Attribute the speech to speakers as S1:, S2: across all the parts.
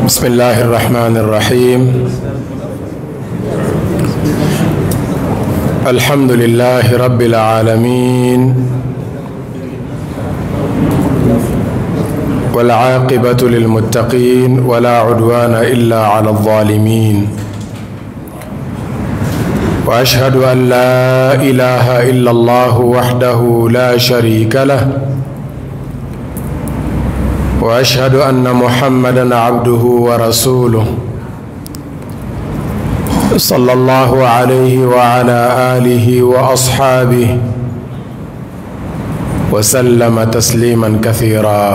S1: بسم الله الرحمن الرحيم. الحمد لله رب العالمين، والعاقبة للمتقين، ولا عدوان إلا على الظالمين، وأشهد أن لا إله إلا الله وحده لا شريك له، وأشهد أن محمدا عبده ورسوله صلى الله عليه وعلى آله وأصحابه وسلم تسليما كثيرا.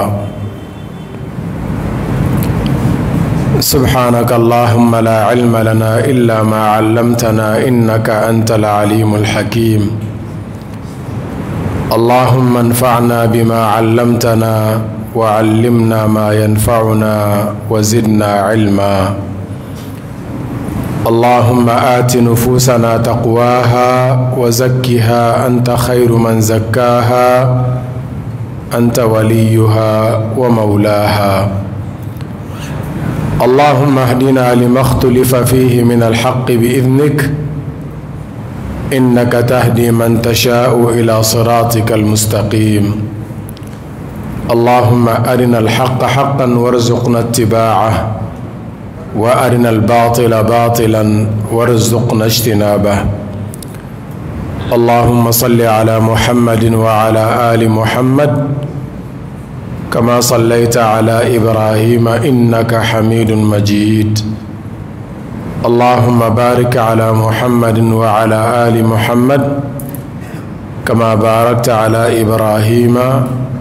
S1: سبحانك اللهم لا علم لنا إلا ما علمتنا إنك أنت العليم الحكيم. اللهم انفعنا بما علمتنا وعلمنا ما ينفعنا وزدنا علما. اللهم آت نفوسنا تقواها وزكها أنت خير من زكاها، أنت وليها ومولاها. اللهم اهدنا لما اختلف فيه من الحق بإذنك، إنك تهدي من تشاء إلى صراطك المستقيم. اللهم أرنا الحق حقا وارزقنا اتباعه، وأرنا الباطل باطلا وارزقنا اجتنابه. اللهم صل على محمد وعلى آل محمد كما صليت على إبراهيم إنك حميد مجيد. اللهم بارك على محمد وعلى آل محمد كما باركت على إبراهيم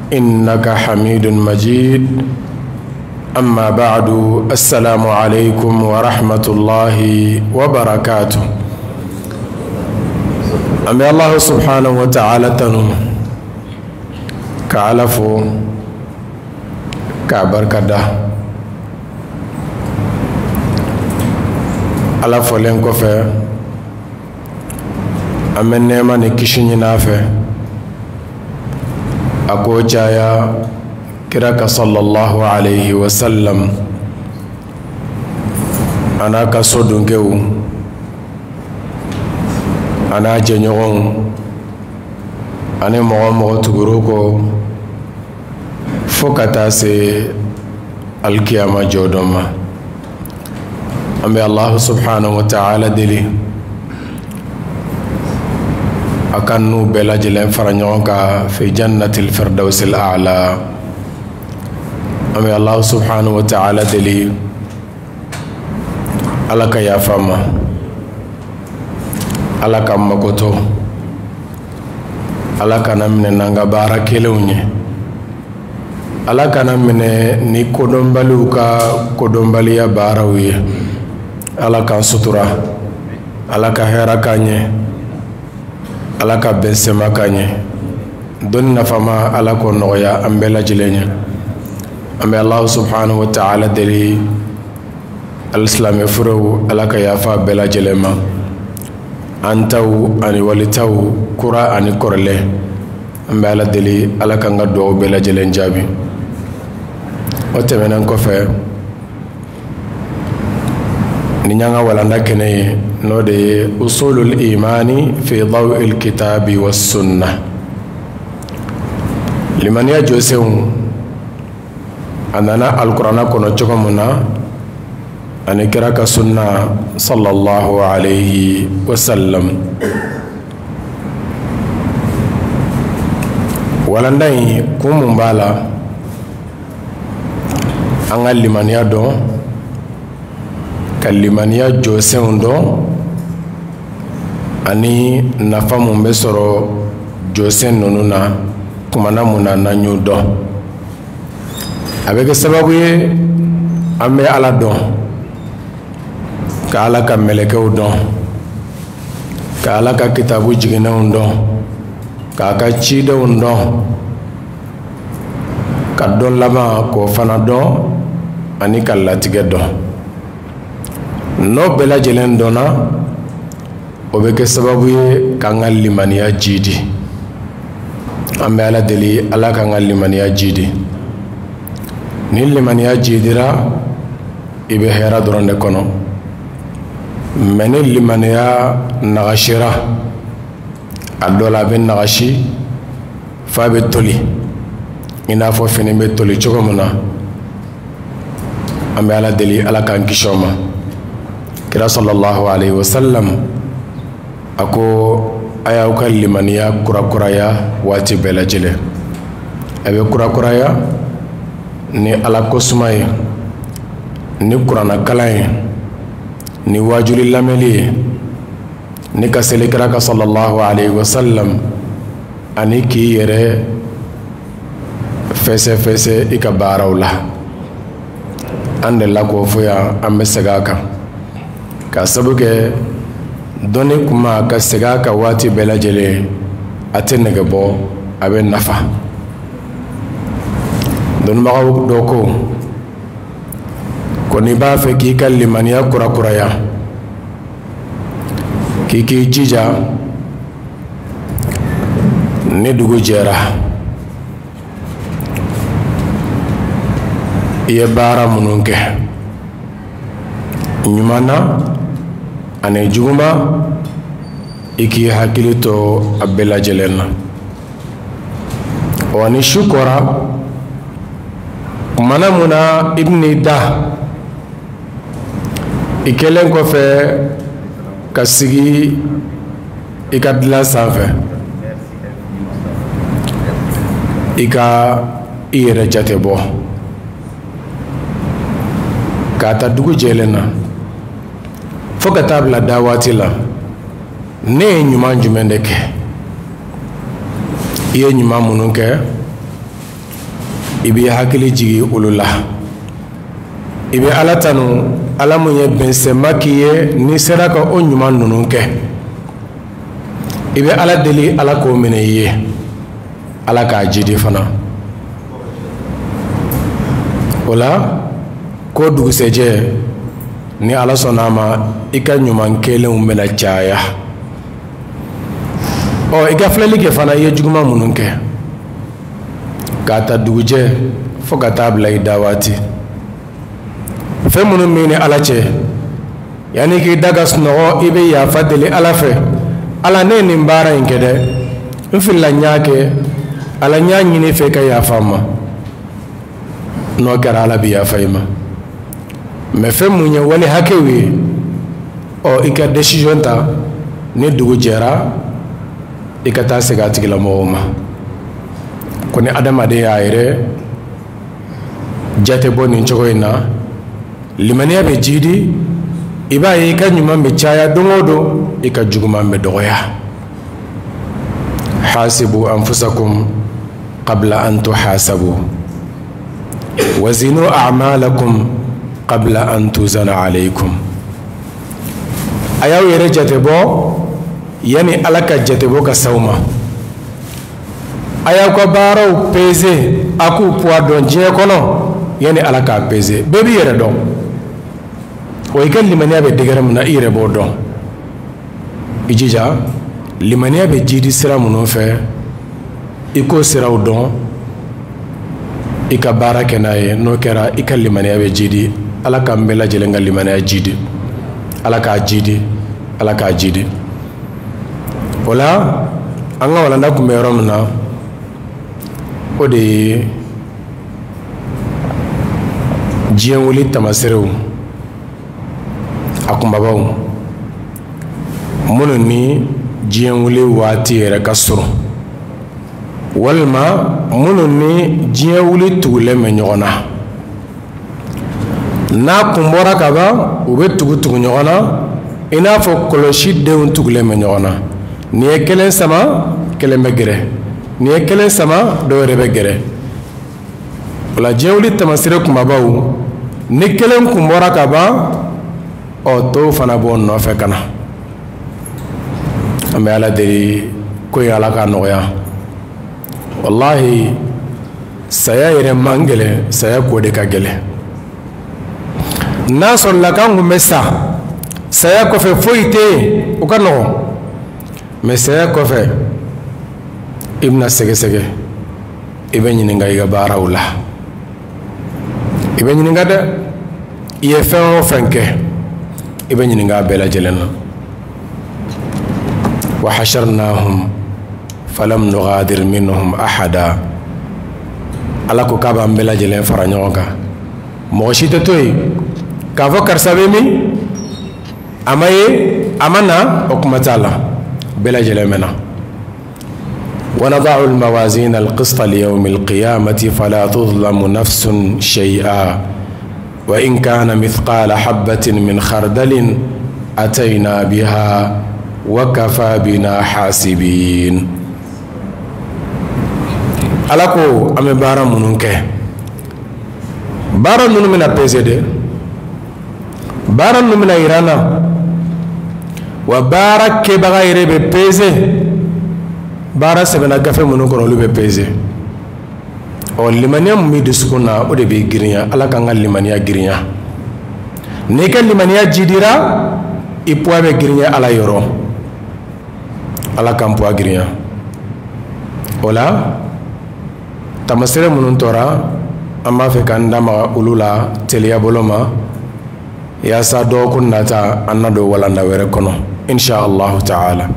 S1: إنك حميد مجيد. أما بعد، السلام عليكم ورحمة الله وبركاته. أمي الله سبحانه وتعالى تنو كعلفو كبركة ala fɔlen kɔfɛ, an bɛ nɛɛma ni kisi ɲini a fɛ, a k'o caya kira ka sallallahu alayhi wa sallam, a n'a ka so dunkew, a n'a jɛɲɔgɔnw, ani mɔgɔ mɔgɔ tugur'u kɔ fo ka taa se alikiyama jɔ dɔ ma. An bɛ Allahu subhanahu wa ta'ala deli a ka n'u bɛɛ lajɛlen fara ɲɔgɔn kan fi jannatil firdausil a'la. An bɛ Allahu subhanahu wa ta'ala deli Ala ka yafa ma, Ala ka makoto, Ala kana minɛ n'an ka baara kelenw ye, Ala kana minɛ ni kodɔnbaliw ka kodɔnbaliya baaraw ye. Ala k'an sutura, Ala ka hɛrɛ k'an ɲɛ, Ala ka bɛnsɛma k'an ɲɛ, dɔnni nafama Ala k'o nɔgɔya an bɛɛ lajɛlen ye. An bɛ Alahu subhanahu wa ta'ala deli alisilamɛ furew Ala ka yafa bɛɛ lajɛlen ma, an taw ani walitaw, kura ani kɔrɔlen. An bɛ Ala deli Ala k'an ka dugawu bɛɛ lajɛlen jaabi. O tɛmɛnen kɔfɛ, ni y'an ka walanda kɛnɛ ye, n'o de ye usulul imani fi daw'il kitabi was sunnah. Limaniya jɔsenw a nana alikuranna kɔnɔ cogo mun na, ani kira ka sunna sallallahu alayhi wa sallam. Walanda in kun mun b'a la, an ka limaniya dɔn, ka limaniya jɔsenw dɔn, ani nafa mun bɛ sɔrɔ jɔsen ninnu na kumana mun na n'an y'o dɔn. A bɛ kɛ sababu ye an bɛ Ala dɔn, ka Ala ka mɛlɛkɛw dɔn, ka Ala ka kitabu jiginnenw dɔn, k'a ka cidenw dɔn, ka dɔn laban k'o fana dɔn, ani ka latigɛ dɔn. N'o bɛɛ lajɛlen dɔnna, o bɛ kɛ sababu ye k'an ka limaniya jiidi. An bɛ Ala deli Ala k'an ka limaniya jiidi. Ni limaniya jiidira, I bɛ hɛrɛ dɔrɔn de kɔnɔ. Mɛ ni limaniya nagasira, a dɔ la a bɛ nagasi f'a bɛ toli, i n'a fɔ fini bɛ toli cogo min na. An bɛ Ala deli, Ala k'an kisi o ma. Kira sallallahu alayhi wa sallam a ko: a y'aw ka limaniya kurakuraya waati bɛɛ lajɛlen. A bɛ kurakuraya ni Ala kosuma ye, ni kuranna kalan ye, ni wajuli lamɛnli ye, ni ka seli kira ka sallallahu alayhi wa sallam, ani k'i yɛrɛ fɛsɛ fɛsɛ i ka baaraw la. An delila k'o fɔ yan, an bɛ segin a kan ka sabu kɛ dɔnni kuma ka segin a kan waati bɛɛ lajɛlen, a tɛ nɛgɛ bɔ, a bɛ nafa. Dɔnnibagaw dɔ ko ko n'i b'a fɛ k'i ka limaniya kurakuraya, k'i k'i jija, ni dugu jɛra, i ye baara minnu kɛ, ɲuman na ani juguman, i k'i hakili to a bɛɛ lajɛlen na. Wa ni su kɔra kumana mun na, i bɛn'i da, i kɛlen kɔfɛ ka sigi i ka dilan sanfɛ, i ka i yɛrɛ jate bɔ k'a ta dugu jɛlen na fo ka taa bila da waati la, ne ye ɲuman jumɛn de kɛ? I ye ɲuman minnu kɛ, i b'i hakili jigi olu la, i bɛ Ala tanu, Ala mun ye bɛnsɛnma k'i ye n'i sera ka o ɲuman ninnu kɛ. I bɛ Ala deli, Ala k'o minɛ i ye, Ala k'a jidi fana. O la ko dugusɛjɛ, ni Ala sɔnna a ma, i ka ɲuman kɛlenw bɛna caya. Ɔ, i ka filɛli kɛ fana, i ye juguman minnu kɛ k'a ta dugujɛ fo ka taa bila i da waati, fɛn minnu min ni Ala cɛ, yanni k'i da ka sunɔgɔ, i bɛ yafa deli Ala fɛ: Ala, ne ye nin baara in kɛ dɛ, n filila, n y'a kɛ. Ala, n y'a ɲini fɛ ka yafa n ma. N'o kɛra, Ala bɛ yafa i ma. Mɛ fɛn mun ye wali hakɛw ye, ɔ, i ka décision ta, ni dugu jɛra, i ka taa segin a tigilamɔgɔw ma. Ko ni adamaden y'a yɛrɛ jate bɔ nin cogo in na, limaniya bɛ jiidi. I b'a ye i ka ɲuman bɛ caya don o don, i ka juguman bɛ dɔgɔya. Hasibu anfusakum qabla an tuhasabu wazinu a'malakum qabla an tuzana alaykum. A y'aw yɛrɛ jate bɔ yanni Ala ka jate bɔ ka s'aw ma. A y'aw ka baaraw peze, a k'u poids dɔn diɲɛ kɔnɔ yanni Ala k'a peze. Bɛɛ b'i yɛrɛ dɔn. O i ka limaniya bɛ degré min na, i yɛrɛ b'o dɔn. I jija, limaniya bɛ jidi sira minnu fɛ, i k'o siraw dɔn, i ka baara kɛ n'a ye. N'o kɛra, i ka limaniya bɛ jidi. Ala k'an bɛɛ lajɛlen ka limaniya jidi, Ala k'a jidi, Ala k'a jidi. O la, an ka walanda tun bɛ yɔrɔ min na, o de ye diɲɛ wuli tamaserew, a kunbabaw minnu ni diɲɛ wuli waati yɛrɛ ka surun, walima minnu ni diɲɛ wuli tugulen bɛ ɲɔgɔn na. N'a kun bɔra ka ban, u bɛ tugu tugu ɲɔgɔn na, i n'a fɔ kɔlɔsi denw tugulen bɛ ɲɔgɔn na. N'i ye kelen sama, kelen bɛ gɛrɛ. N'i ye kelen sama, dɔw yɛrɛ bɛ gɛrɛ. O la, diɲɛ wuli tamaseere kunbabaw, ni kelen kun bɔra ka ban, ɔ, tɔw fana b'o nɔfɛ ka na. An bɛ Ala deli ko ye, Ala k'a nɔgɔya. Walahi, saya yɛrɛ man gɛlɛn, saya ko de ka gɛlɛn. N'a sɔrɔla k'an kun bɛ sa, saya kɔfɛ foyi tɛ yen, o ka nɔgɔn. Mɛ saya kɔfɛ, i bɛna sɛgɛsɛgɛ, i bɛ ɲininka i ka baaraw la, i bɛ ɲininka dɛ. I ye fɛn o fɛn kɛ, i bɛ ɲininka a bɛɛ lajɛlen na. Wa hasharnahum falam nughadir minhum ahada. Ala ko k'a b'an bɛɛ lajɛlen fara ɲɔgɔn kan, mɔgɔ si tɛ to yen k'a fɔ karisa bɛ min, a ma ye, a ma na, o kuma t'a la, bɛɛ lajɛlen bɛ na. ونضع الموازين القسط ليوم القيامة فلا تظلم نفس شيئا وإن كان مثقال حبة من خردل أتينا بها وكفى بنا حاسبين. Ala ko an bɛ baara minnu kɛ, baara ninnu bɛna pese dɛ, baara ninnu bɛna yira an na, wa baara kɛbaga yɛrɛ bɛ pese, baara sɛbɛnna gafe minnu kɔnɔ, olu bɛ pese. Ɔ, limaniya min b'i dusukun na, o de b'i girinya. Ala k'an ka limaniya girinya. N'i ka limaniya jidira, i poids bɛ girinya Ala yɔrɔ. Ala k'an poids girinya. O la, taamasere minnu tora, an b'a fɛ k'an da maga olu la teliya bolo ma, yaasa dɔgɔkun nata an na don walanda wɛrɛ kɔnɔ, insha Allahu ta'ala.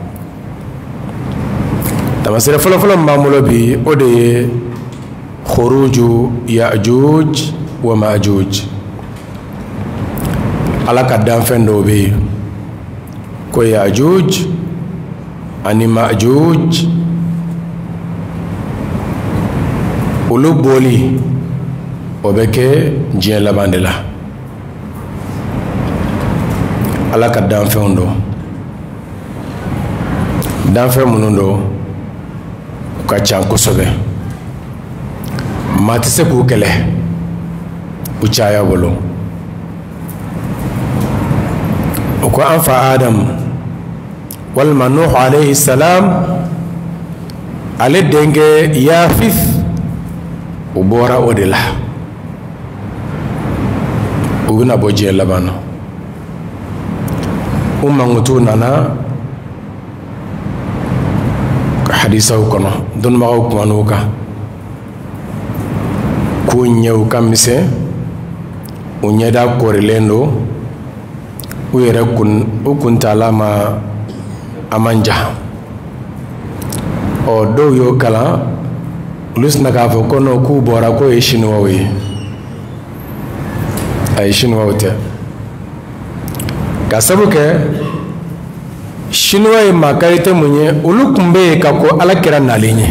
S1: Taamasere fɔlɔfɔlɔ min b'an bolo bi, o de ye khuruju Ya'juj wa Ma'juj. Ala ka danfɛn dɔw bɛ yen ko Ya'juj ani Ma'juj, olu bɔli o bɛ kɛ diɲɛ laban de la. Ala ka danfɛnw don, danfɛn minnu don, u ka ca kosɛbɛ, maa tɛ se k'u kɛlɛ u caya bolo. O ko an fa Adam walima Nuhu alayhi salam, ale denkɛ Yafith, u bɔra o de la. U bɛna bɔ diɲɛ laban na. U mankutu nana hadisaw kɔnɔ, dɔnnibagaw kuman'u kan k'u ɲɛw ka misɛn, u ɲɛda kɔrilen don, u yɛrɛ kun, u kuntaala ma a man jan. Ɔ, dɔw y'o kalan, olu sina k'a fɔ ko non, k'u bɔra k'o ye Siniwaw ye. Ayi, Siniwaw tɛ, ka sabu kɛ Siniwa ye maa qualité mun ye, olu tun bɛ yen ka ko Ala kira nalen ye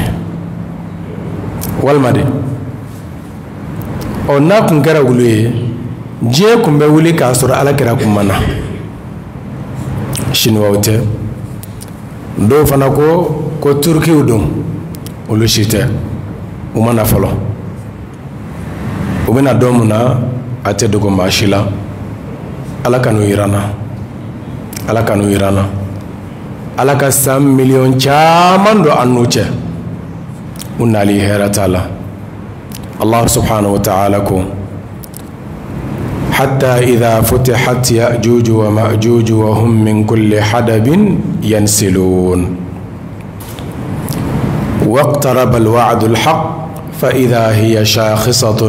S1: walima de. Ɔ, n'a kun kɛra olu ye, diɲɛ kun bɛ wuli k'a sɔrɔ Ala kira kun ma na. Siniwaw tɛ. Dɔw fana ko ko Turukiw don, olu si tɛ, u ma na fɔlɔ. U bɛna don mun na, a tɛ dogo maa si la. Ala ka n'u yira n na, Ala ka n'u yira n na. Ala ka san miliyɔn caman don an n'u cɛ, u nali hɛrɛ t'a la. Allah subhanahu wa ta'ala ko حتى إذا فتحت يأجوج ومأجوج وهم من كل حدب ينسلون واقترب الوعد الحق فإذا هي شاخصة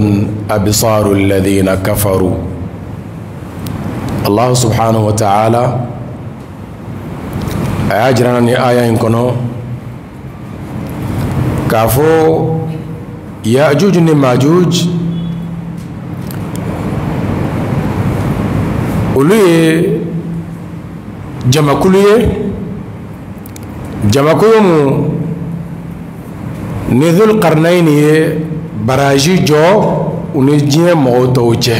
S1: أبصار الذين كفروا. الله سبحانه وتعالى أجرنا آية إنكنو كافو يأجوج ومأجوج olu ye jamakulu ye, jamakulu mu ni Dhul-Qarnayn ye baraji jɔ u ni diɲɛ mɔgɔw tɔw cɛ.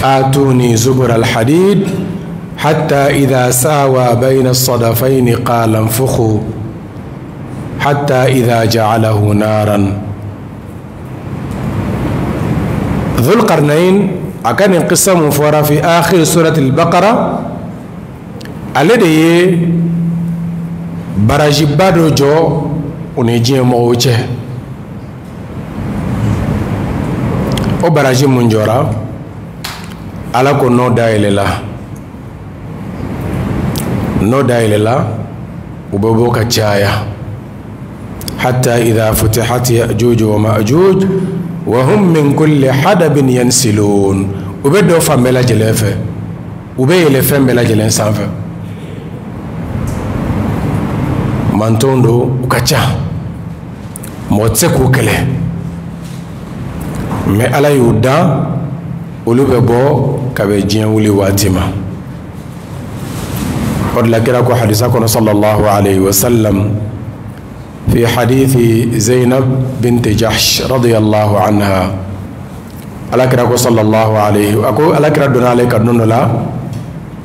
S1: Atuni zubur al-hadid hatta idha sawa bayna as-sadafayn qala anfukhu hatta idha ja'alahu naran. Dhul-Qarnayn a ka nin kisa mun fɔra fi akhir surat al-Baqara, ale de ye barajiba dɔ jɔ u ni diɲɛ mɔgɔw cɛ. O baraji mun jɔra, Ala ko n'o dayɛlɛla, n'o dayɛlɛla, u bɛ bɔ ka caya. Hatta idha futihat ya'juj wa ma'juj Wa hum min kulli hadabin yansilun, u bɛ don fan bɛɛ lajɛlen fɛ, u bɛ yɛlɛ fɛn bɛɛ lajɛlen sanfɛ. Mantonw don, u ka ca, mɔgɔ tɛ se k'u kɛlɛ, mais Ala y'u dan, olu bɛ bɔ ka bɛn diɲɛ wuli waati ma. O de la kira ko hadisa kɔnɔ sallallahu alayhi wa sallam, fi hadithi Zainab bint Jahsh radiyallahu anha, Ala kira ko sallallahu alayhi, a ko Ala kira donna ale ka don dɔ la,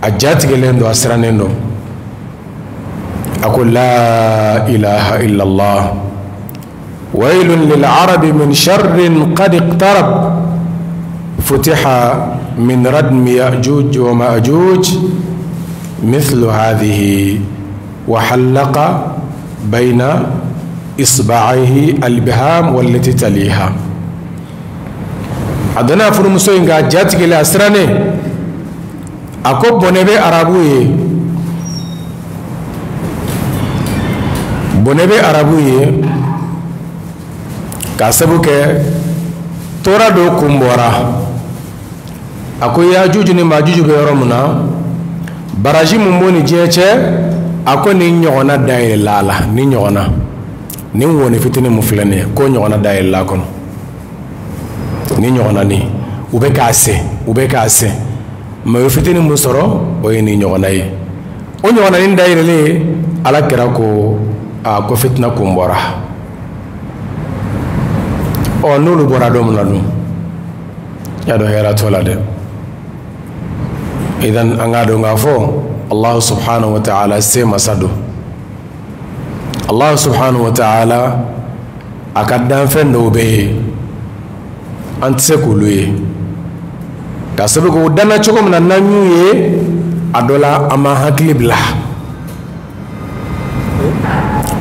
S1: a jatigɛlen don, a sirannen don. A ko la ilaha illallah, waylun lil arabi min sharrin qad iqtarab, futiha min radmi ya'juj wa ma'juj mithlu hadhihi wa halaqa bayna isba'aihi al-ibham wallati taliha. A donna furumuso in ka jatigɛlen, a sirannen, a ko bɔnɛ bɛ arabu ye, bɔnɛ bɛ arabu ye, k'a sabu kɛ tora dɔ kun bɔra. A ko Yajuju ni Majuju bɛ yɔrɔ min na, baraji mun b'o ni diɲɛ cɛ, a ko nin ɲɔgɔnna dayɛlɛla a la, nin ɲɔgɔnna, nin wɔni fitinin mun filɛ nin ye, k'o ɲɔgɔnna dayɛlɛla a kɔnɔ, nin ɲɔgɔnna nin, u bɛ k'a sen, u bɛ k'a sen, mais o ye fitinin mun sɔrɔ, o ye nin ɲɔgɔnna ye. O ɲɔgɔnna nin dayɛlɛlen, Ala kira ko a ko fitina kun bɔra. Ɔ n'olu bɔra don min na dun, y'a dɔn hɛrɛ t'o la dɛ. Idan an k'a dɔn k'a fɔ Allah subhanahu wa ta'ala se masa don. Allah subhanahu wa ta'ala a ka danfɛn dɔw bɛ yen, an tɛ se k'olu ye, ka sabu k'u danna cogo min na, n'an y'u ye a dɔ la, an m'an hakili bila.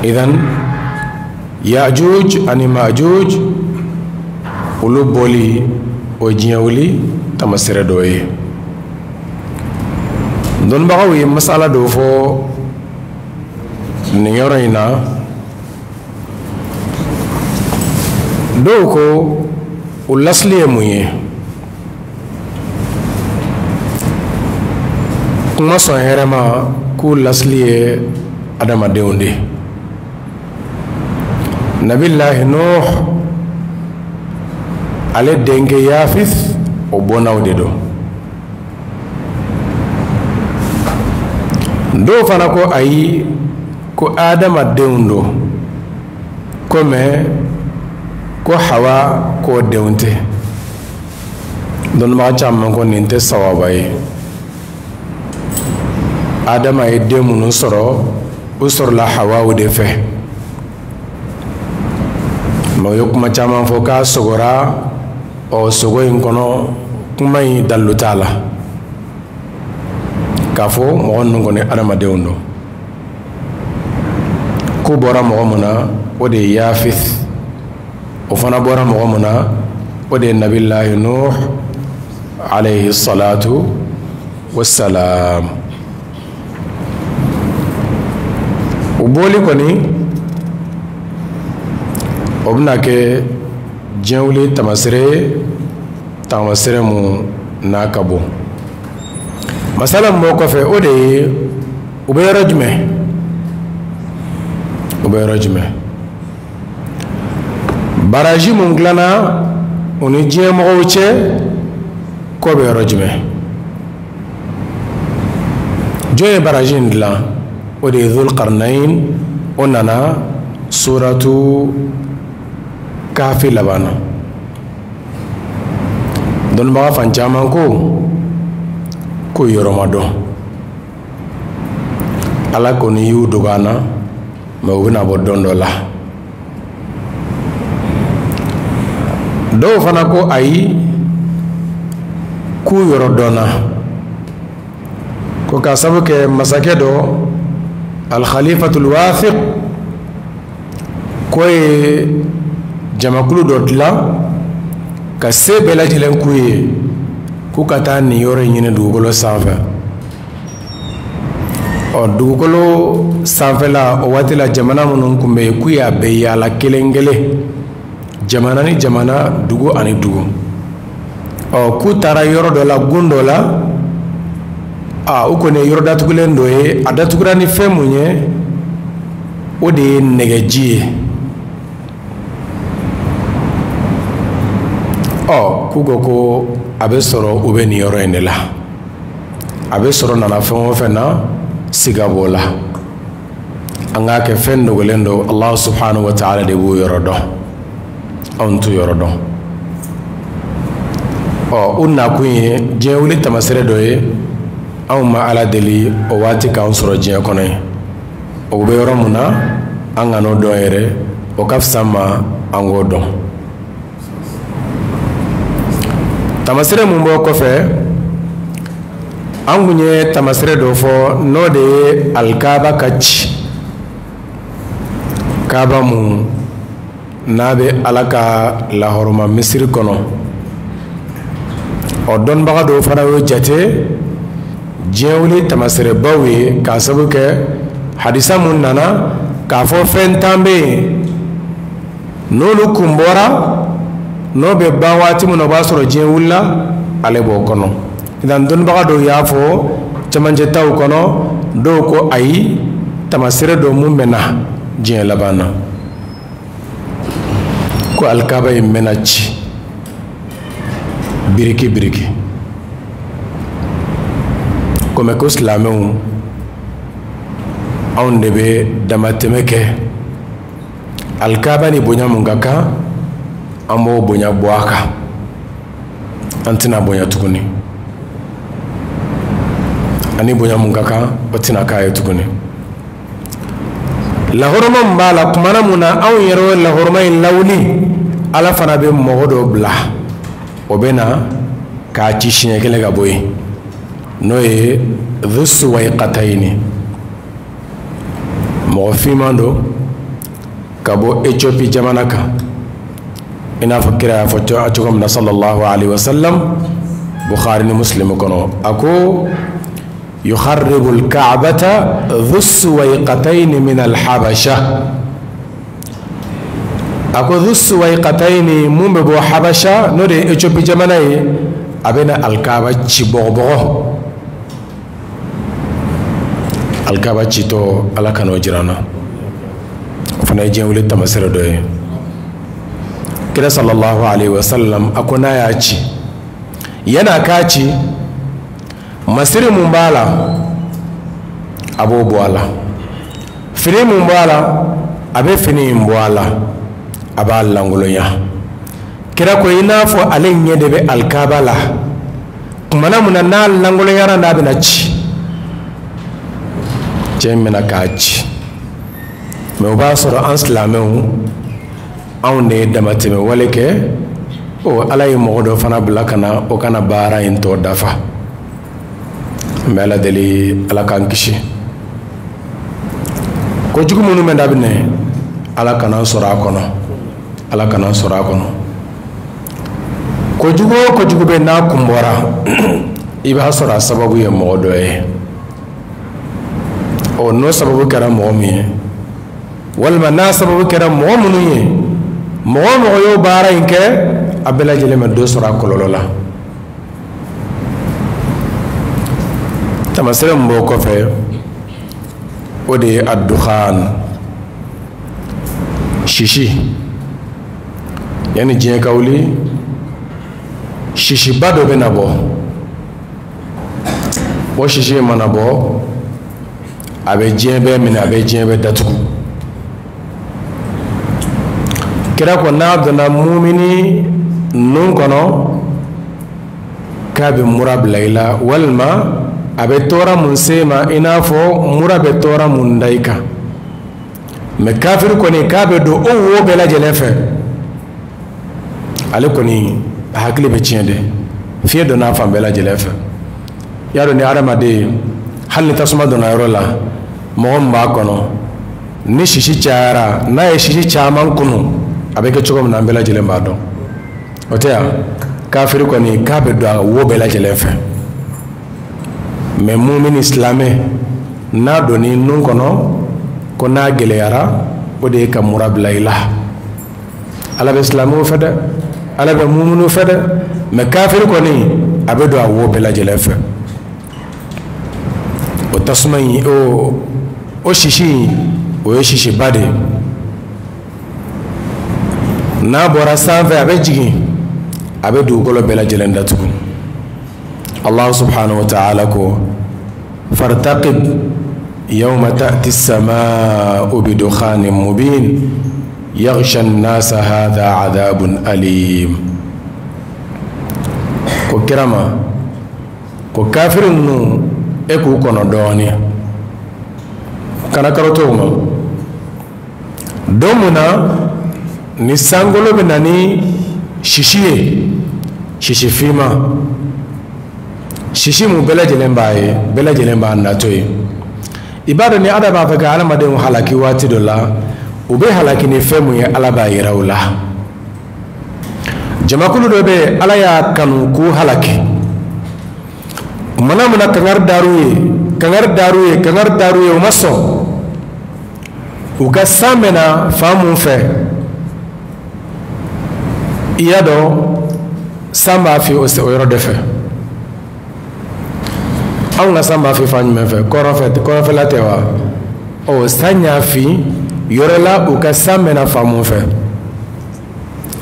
S1: Idan Yajuj ani Majuj olu bɔli, o ye diɲɛ wuli taamasere dɔ ye. Dɔnnibagaw ye masala dɔ fɔ nin yɔrɔ in na. Dɔw ko o lasili ye mun ye? Kuma sɔn hɛrɛ ma k'u lasili ye adamadenw de ye. Nabilahi Nuh ale denkɛ Yafith, o bɔnnaw de don. Dɔw fana ko ayi, ko adamadenw don, ko mais ko Hawa k'o denw tɛ. Dɔnnibaga caman ko nin tɛ sawaba ye. Adama ye den minnu sɔrɔ, u sɔrɔla Hawaw de fɛ. Mais u ye kuma caman fɔ k'a sogora, ɔ sogo in kɔnɔ kuma in dalilu t'a la k'a fɔ mɔgɔ ninnu kɔni adamadenw don. K'u bɔra mɔgɔ mun na, o de ye Yafith, o fana bɔra mɔgɔ mun na, o de ye Nabilahi Nuh alayhi salatu wassalam. O bɔli kɔni, o bɛna kɛ diɲɛ wuli taamasere ye, taamasere mun n'a ka bon. Masala min b'o kɔfɛ, o de ye u bɛ yɔrɔ jumɛn? U bɛ yɔrɔ jumɛn? Baraji mun dilanna u ni diɲɛ mɔgɔw cɛ, k'o bɛ yɔrɔ jumɛn? Jɔn ye baraji in dilan? O de ye Dhul-Qarnayn. O nana suratu Kafi laban na. Dɔnnibaga fan caman ko k'o yɔrɔ ma dɔn. Ala kɔni y'u dogo an na, mais u bɛna bɔ don dɔ la. Dɔw fana ko ayi, k'u yɔrɔ dɔnna, ko k'a sabu kɛ masakɛ dɔ Al-Khalifatul Wathiq k'o ye jamakulu dɔ dilan ka se bɛɛ lajɛlen k'u ye k'u ka taa nin yɔrɔ in ɲini dugukolo sanfɛ. Ɔ dugukolo sanfɛla o waati la, jamana minnu tun bɛ yen, k'u y'a bɛɛ yaala kelen kelen, Jamana ni jamana, dugu ani dugu. Ɔ, k'u taara yɔrɔ dɔ la, gun dɔ la. A u kɔni ye yɔrɔ datugulen dɔ ye. A datugura ni fɛn mun ye? O de ye nɛgɛji ye. Ɔ, k'u ko ko a bɛ sɔrɔ u bɛ nin yɔrɔ in de la. A bɛ sɔrɔ nana fɛn o fɛn na, siga b'o la. An k'a kɛ fɛn dogolen don, Allah subhanahu wa ta'ala de b'o yɔrɔ dɔn, anw t'o yɔrɔ dɔn. Ɔ, u nakun ye diɲɛ wuli tamasere dɔ ye. Anw ma Ala deli o waati k'an sɔrɔ diɲɛ kɔnɔ ye. O bɛ yɔrɔ mun na, an kan'o dɔn yɛrɛ, o ka fisa ma an k'o dɔn. Tamasere mun b'o kɔfɛ, an kun ye tamasere dɔ fɔ, n'o de ye alikaba ka ci. Kaaba mun n'a bɛ Ala ka lahɔrɔma misiri kɔnɔ. Ɔ, dɔnnibaga dɔw fana y'o jate diɲɛ wuli tamaserebaw ye, k'a sabu kɛ hadisa mun nana k'a fɔ fɛn 10 bɛ yen, n'olu kun bɔra, n'o bɛ ban waati min na, o b'a sɔrɔ diɲɛ wulila, ale b'o kɔnɔ. Idan dɔnnibaga dɔw y'a fɔ cɛmancɛ taw kɔnɔ, dɔw ko ayi, tamasere dɔ mun bɛ na diɲɛ laban na, ko alikaba in bɛna ci biriki biriki. Komi ko silamɛw anw de bɛ damatɛmɛ kɛ, alikaba ni bonya mun ka kan, an b'o bonya bɔ a kan, an tɛna bonya tuguni. Ani bonya mun ka kan, o tɛna k'a ye tuguni. Lahɔrɔma min b'a la, kumana mun na anw yɛrɛ ye lahɔrɔma in lawuli, Ala fana bɛ mɔgɔ dɔ bila, o bɛ na k'a ci siɲɛ kelen ka bɔ yen, n'o ye Dhusuwayqatayni, mɔgɔ finman don ka bɔ Ethiopie jamana kan, i n'a fɔ kira y'a fɔ cogo min na sallallahu alaihi wa sallam, Bukhari ni Muslim kɔnɔ, a ko يخرب الكعبة ذو السويقتين من الحبشة. أكو ذو السويقتين من ببو حبشة نوري إثيوبيا جماني أبنا الكعبة تشبغبغو الكعبة تشتو على كانوا جيرانا فانا يجي ولد تمسير دوي كده صلى الله عليه وسلم. أكو ناياتي ينا كاتي masiri mun b'a la, a b'o bɔ a la. Fini mun b'a la, a bɛ fini in bɔ a la, a b'a lankolonya. Kira ko i n'a fɔ ale ɲɛ de bɛ alikaba la, kumana mun na n'a lankolonyara, n'a bɛna ci, cɛ in bɛna k'a ci. Mɛ o b'a sɔrɔ an silamɛw anw de ye damatɛmɛ wale kɛ. O Ala ye mɔgɔ dɔ fana bila ka na, o kana baara in tɔ dafa. N bɛ Ala deli, Ala k'an kisi kojugu minnu bɛ daminɛ, Ala kana sɔrɔ a kɔnɔ, Ala kana sɔrɔ a kɔnɔ. Kojugu o kojugu bɛ n'a kun bɔra, i b'a sɔrɔ a sababu ye mɔgɔ dɔ ye. Ɔ, n'o sababu kɛra mɔgɔ min ye, walima n'a sababu kɛra mɔgɔ minnu ye, mɔgɔ o mɔgɔ y'o baara in kɛ, a bɛɛ lajɛlen bɛ dɔ sɔrɔ a kɔlɔlɔ la. Tamasere min b'o kɔfɛ, o de ye adukhan, sisi. Yanni diɲɛ ka wuli, sisiba dɔ bɛna bɔ. O sisi in mana bɔ, a bɛ diɲɛ bɛɛ minɛ, a bɛ diɲɛ bɛɛ datugu. Kira ko n'a donna mumini nun kɔnɔ, k'a bɛ mura bila i la, walima a bɛ tɔɔrɔ mun se ma, i n'a fɔ mura bɛ tɔɔrɔ mun da i kan. Mɛ kafiri kɔni, k'a bɛ don o wo bɛɛ lajɛlen fɛ, ale kɔni a hakili bɛ tiɲɛ dɛ. Fiɲɛ donna a fan bɛɛ lajɛlen fɛ. Y'a dɔn ni hadamaden, hali ni tasuma donna yɔrɔ la, mɔgɔ min b'a kɔnɔ, ni sisi cayara, n'a ye sisi caman kunu, a bɛ kɛ cogo min na, an bɛɛ lajɛlen b'a dɔn. O tɛ yan? Kafiri kɔni, k'a bɛ don a wo bɛɛ lajɛlen fɛ. Mɛ mumini silamɛ, n'a donn'i nun kɔnɔ, ko n'a gɛlɛyara, o de ye ka mura bila i la. Ala bɛ silamɛw fɛ dɛ, Ala bɛ mumunu fɛ dɛ, mais kafiri kɔni a bɛ don a wo bɛɛ lajɛlen fɛ. O tasuma in, o sisi in, o ye sisiba de ye. N'a bɔra sanfɛ a bɛ jigin, a bɛ dugukolo bɛɛ lajɛlen datugu. Allah subhanahu wa ta'ala ko fartaqib yawma ta'ti as-sama'u bi dukhanin mubin yaghsha an-nasa hadha 'adhabun alim. Ko kira ma ko kafiri ninnu e k'u kɔnɔ dɔɔnin, kana karɔtɔ u ma. Don mun na ni sankolo bɛ na ni sisi ye, sisi finma, sisi mun bɛɛ lajɛlen b'a ye, bɛɛ lajɛlen b'a natɔ ye. I b'a dɔn ni Ala b'a fɛ ka adamadenw halaki waati dɔ la, u bɛ halaki ni fɛn mun ye, Ala b'a yira u la. Jamakulu dɔ bɛ yen, Ala y'a kanu k'u halaki. Kumana mun na kangari dar'u ye, kangari dar'u ye, kangari dar'u ye, u ma sɔn. U ka san bɛna fan mun fɛ, i y'a dɔn san b'a fi o yɔrɔ de fɛ. Anw ka san b'a fi fan jumɛn fɛ? Kɔrɔn fɛ, kɔrɔnfɛla tɛ wa? Ɔ, san y'a fi yɔrɔ la, u ka san bɛna fan mun fɛ.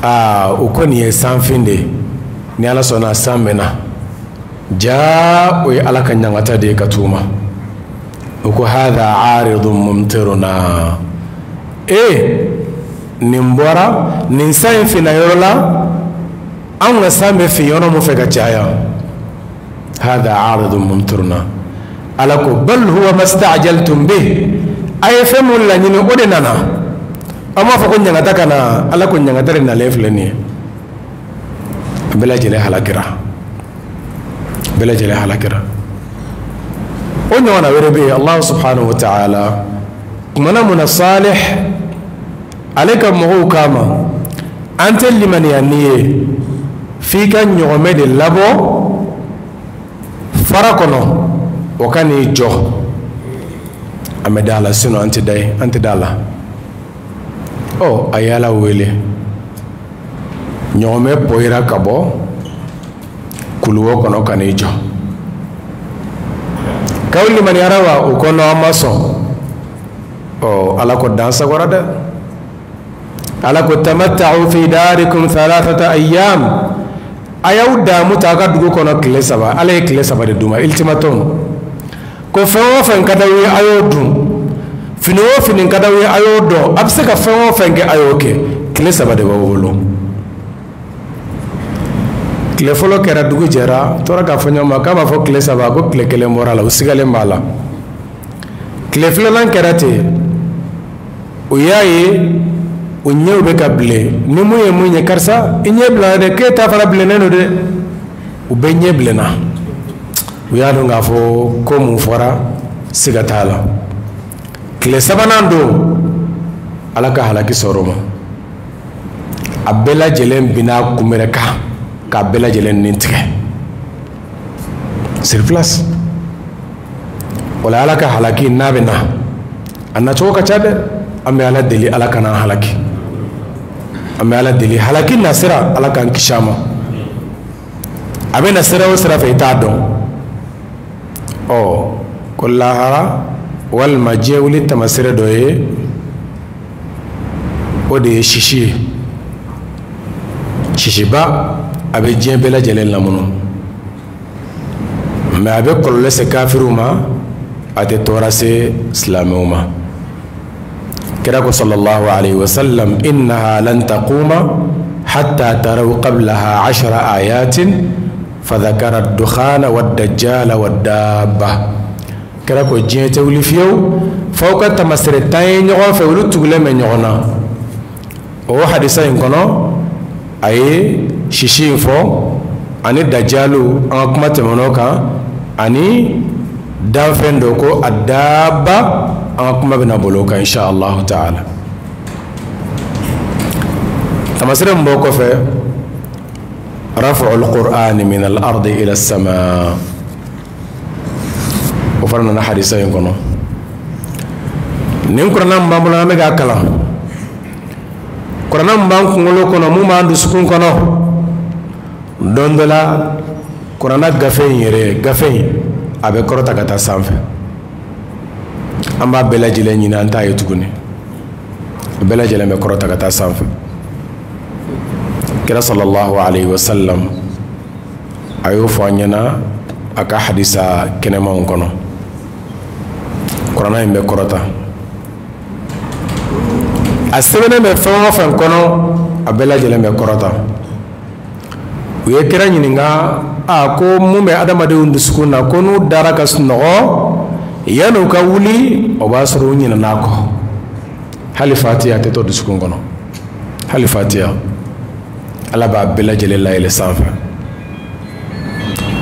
S1: Aa, o ko nin ye sanfin de ye, ni Ala sɔnna san bɛna. Jaa, o ye Ala ka ɲangata de ye ka t'u ma. O ko hadha aridun mumtiruna. Ee, nin bɔra nin san in finna yɔrɔ la, anw ka san bɛ fin yɔrɔ mun fɛ ka caya. Hadha aridun mumtiruna. Ala ko bal huwa mastajaltum bih, a ye fɛn mun laɲini o de nana. An b'a fɔ ko ɲangata ka na, Ala ko ɲangata de nalen filɛ nin ye. Bɛɛ lajɛlen halakira, bɛɛ lajɛlen halakira. O ɲɔgɔnna wɛrɛ bɛ yen. Allah subhanahu wa ta'ala kumana mun na Salih ale ka mɔgɔw k'a ma, an tɛ limaniya n'i ye f'i ka ɲɔgɔmɛ de labɔ fara kɔnɔ, o ka n'i jɔ, an bɛ da la, sinon an tɛ da ye, an tɛ da la. Ɔ, a ye Ala wele, ɲɔgɔmɛ poyira ka bɔ kuluwo kɔnɔ ka n'i jɔ. K'aw limaniyara wa? O ko non, an ma sɔn. Ɔ, Ala ko dan sagora dɛ. Ala ko tamatta'u fi darikum thalathata ayyam, a y'aw damu ta a ka dugu kɔnɔ tile 3. Ala ye tile 3 de d'u ma, ultimatum. Ko fɛn o fɛn ka d'aw ye a y'o dun, fini o fini ka d'aw ye a y'o dɔn, a bɛ se ka fɛn o fɛn kɛ a y'o kɛ. Tile 3 de b'aw bolo. Tile fɔlɔ kɛra, dugu jɛra, tora k'a fɔ ɲɔgɔn ma k'a b'a fɔ tile 3, ko tile 1 bɔra la, u sigalen b'a la. Tile filanan kɛra ten, o y'a ye o ɲɛw bɛ ka bilen, ni mun ye mun ye, karisa i ɲɛ bilenna dɛ, k'e ta fana bilennen don dɛ. U bɛɛ ɲɛ bilenna, u y'a dɔn k'a fɔ ko mun fɔra siga t'a la. Tile 3nan don, Ala ka halaki sɔrɔ o ma, a bɛɛ lajɛlen binna kunbɛrɛ kan k'a bɛɛ lajɛlen nin tigɛ sur place. O la Ala ka halaki n'a bɛ na, a nacogo ka ca dɛ. An bɛ Ala deli Ala kana halaki, an bɛ Ala deli halaki nasira Ala k'an kisi a ma. A bɛ na sira o sira fɛ i t'a dɔn. Ɔ, ko lahara walima diɲɛ wuli taamasere dɔ ye, o de ye sisi ye. Sisiba a bɛ diɲɛ bɛɛ lajɛlen lamunu, mais a bɛ kɔlɔlɔ se kafiriw ma, a tɛ tɔɔrɔ se silamɛw ma. Kira ko sallallahu alayhi wa sallam, innaha lan taquma hatta taraw qablaha 10 ayatin fadhakara ad-dukhana wad-dajjala wad-dabba. Kira ko diɲɛ tɛ wuli fiyewu f'aw ka taamasere 10 ye ɲɔgɔn fɛ, olu tugulen bɛ ɲɔgɔn na. O hadisa in kɔnɔ, a ye sisi in fɔ ani dajalu, an ka kuma tɛmɛn'o kan, ani danfɛn dɔ ko adaba, an ka kuma bɛna boli o kan insha allahu ta'ala. Taamasere min b'o kɔfɛ, rafu al-Qur'ani min al-ardi ila as-sama, o fana nana hadisa in kɔnɔ. Nin kuranna min b'an bolo, an bɛ k'a kalan, Kuranɛ mun b'an kunkolo kɔnɔ, mun b'an dusukun kɔnɔ, don dɔ la kuranɛ gafe in yɛrɛ, gafe in a bɛ kɔrɔta ka taa sanfɛ. An b'a bɛɛ lajɛlen ɲini, an t'a ye tuguni. A bɛɛ lajɛlen bɛ kɔrɔta ka taa sanfɛ. Kira sallallahu alayhi wa sallam a y'o fɔ an ɲɛna a ka hadisa kɛnɛmanw kɔnɔ. Kuranɛ in bɛ kɔrɔta, a sɛbɛnnen bɛ fɛn o fɛn kɔnɔ, a bɛɛ lajɛlen bɛ kɔrɔta. U ye kira ɲininka, a ko mun bɛ adamadenw dusukun na ko n'u dara ka sunɔgɔ, yan'u ka wuli o b'a sɔrɔ u ɲinɛna a kɔ? Hali fatiya tɛ to dusukun kɔnɔ, hali fatiya. Ala b'a bɛɛ lajɛlen layɛlɛ sanfɛ.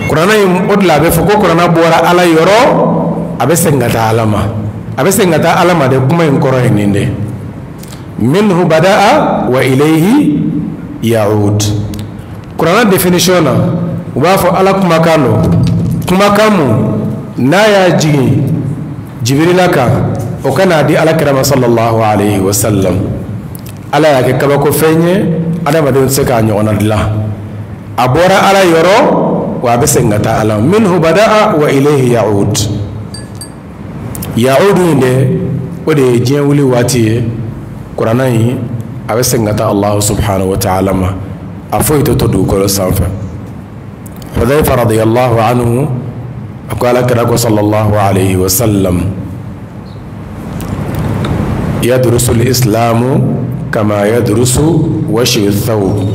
S1: Kuranɛ in, o de la a bɛ fɔ ko kuranɛ bɔra Ala yɔrɔ, a bɛ segin ka taa Ala ma. A bɛ segin ka taa Ala ma de, kuma in kɔrɔ ye nin de: minhu bada'a wa ilayhi ya'ud. Kuranɛ définition na, u b'a fɔ Ala kumakan don, kumakan mun n'a y'a jigin Jibirila kan, o ka n'a di Ala kira ma sallallahu alayhi wa sallam. Ala y'a kɛ kabako fɛn ye, adamadenw tɛ se k'a ɲɔgɔnna dilan. A bɔra Ala yɔrɔ wa a bɛ segin ka taa Ala. Minhu bada'a wa ilayhi ya'ud. Ya'ud in de, o de ye diɲɛ wuli waati ye. Kuranɛ in a bɛ segin ka taa Allahu subhanahu wa ta'ala ma, a foyi tɛ to dugukolo sanfɛ. Hudhaifa radiyallahu anhu a ko Ala kira ko sallallahu alayhi wa sallam: yadrusu al-islamu kama yadrusu washi thawb.